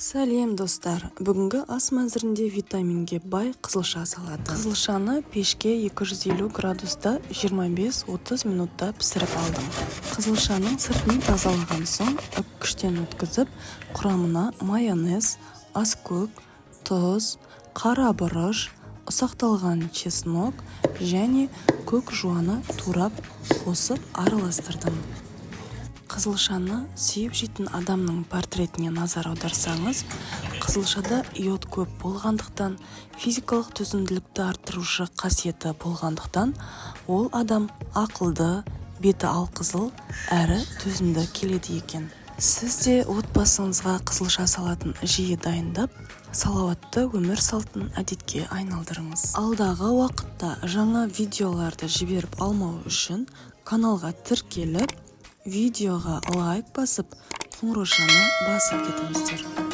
Сәлем, достар! Бүгінгі ас мәзірінде витаминге бай қызылша салаты. Қызылшаны пешке 250 градуста 25-30 минутта пісіріп алдым. Қызылшаның сыртын тазалаған соң, үккіштен өткізіп, құрамына майонез, аскөк, тұз, қара бұрыш, ұсақталған чеснок және көк жуаны турап қосып араластырдым. Қызылшаны сүйіп жейтін адамның портретіне назар аударсаңыз, қызылшада йод көп болғандықтан, физикалық төзімділікті арттырушы қасиеті болғандықтан, ол адам ақылды, беті алқызыл әрі төзімді келеді екен. Сіз де отбасыңызға қызылша салатын жиі дайындап, салауатты өмір салтын әдетке айналдырыңыз. Алдағы уақытта жаңа видеоларды жіберіп алмау үшін каналға тіркеліп, видеоға лайк басып, қоңыраушаны басып кетіңіздер.